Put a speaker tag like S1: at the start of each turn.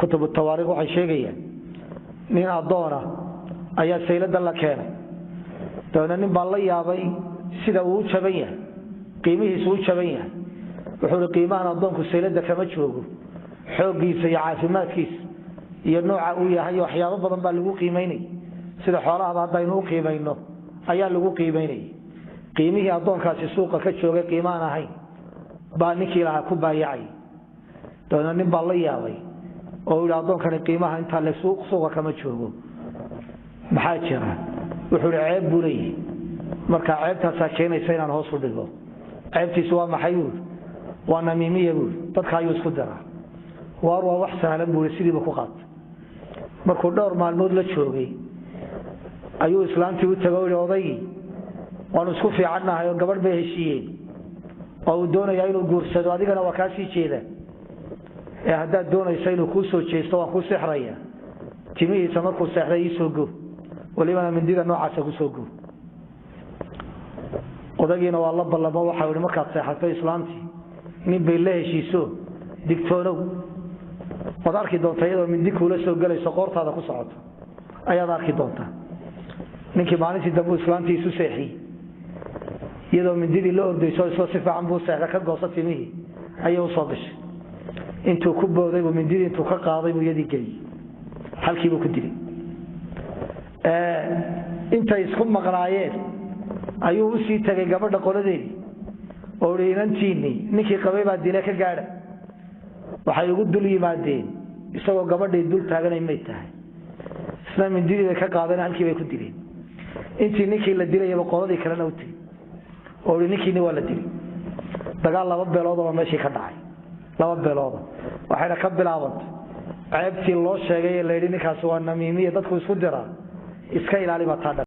S1: Kutubu tawaariikh waxay sheegayaan nin addoona ayaa saylada la keenay. Dabeedna nin baa la yaabay sida uu u jaban yahay, qiimihiisu u jaban yahay. Wuxuu hi, qiimahan addoonku saylada kama joogo, xooggiisa iyo caafimaadkiisa iyo nooca uu yahay waxyaabo badan baa lagu qiimaynay. Sida xoolahaba haddaynu u qiimayno ayaa lagu qiimaynay. Qiimihii addoonkaasi suuqa ka joogay qiimaan ahayn baa ninkii lahaa ku baayacay. Dabeedna nin baa la yaabay oo yidhi, addoonkani qiimaha intaa le suuqa kama joogo, maxaa jira? Wuxuu hi, ceeb buu leeyahy, marka ceebtaasaa keenaysa inaan hoos u dhigo. Ceebtiisu waa maxay, buui? Waa namiimiya, buui, dadka ayuu isku diraa. Waar waa wax sahlan, buui. Sidiiba ku qaatay. Markuu dhowr maalmood la joogay ayuu islaantii u tago, yidhi, odaygii waanu isku fiicannahay oo gabadh bay heshiiyeen oo uu doonayaa inuu guursado, adigana waa kaa sii jeeda, ee haddaad doonayso inuu kuu soo jeesto waan kuu sixraya. Timihiisa markuu seexday iisoo go, welibana mindida noocaasa kusoo go. Odagiina waa la ballamo. Waxa ihi, markaad seexato islaantii nin bay la heshiiso, digtoonow, waad arki doontaa iyadoo mindi kuula soo gelayso, qoortaada ku socoto ayaad arki doontaa. Ninkii maalintii dambe islaantii isu seexiyey iyadoo mindidii la ordayso, isla si fiican buu seexda, ka goosa timihii ayay usoo gashay. Intuu ku booday buu mindidii intuu ka qaaday buu iyadii geliyey, halkiibuu ku dilay. Intay isku maqnaayeen ayuu usii tagay gabadha qoladeedii oo i inantiinii ninkii qabay baa dile, ka gaadha. Waxay ugu dul yimaadeen isagoo gabadhii dul taaganay may tahay, isna mindidii bay ka qaadeen, halkii bay ku dileen. Intii ninkii la dilayaba qoladii kalena u tegey oo i ninkiini waa la dilay. Dagaal laba beeloodaba meeshii ka dhacay, laba beelooda, waxayna ka bilaabantay ceebtii loo sheegay ee layidhi ninkaasi waa namiimiya, dadku isku diraa, iska ilaali baa taa.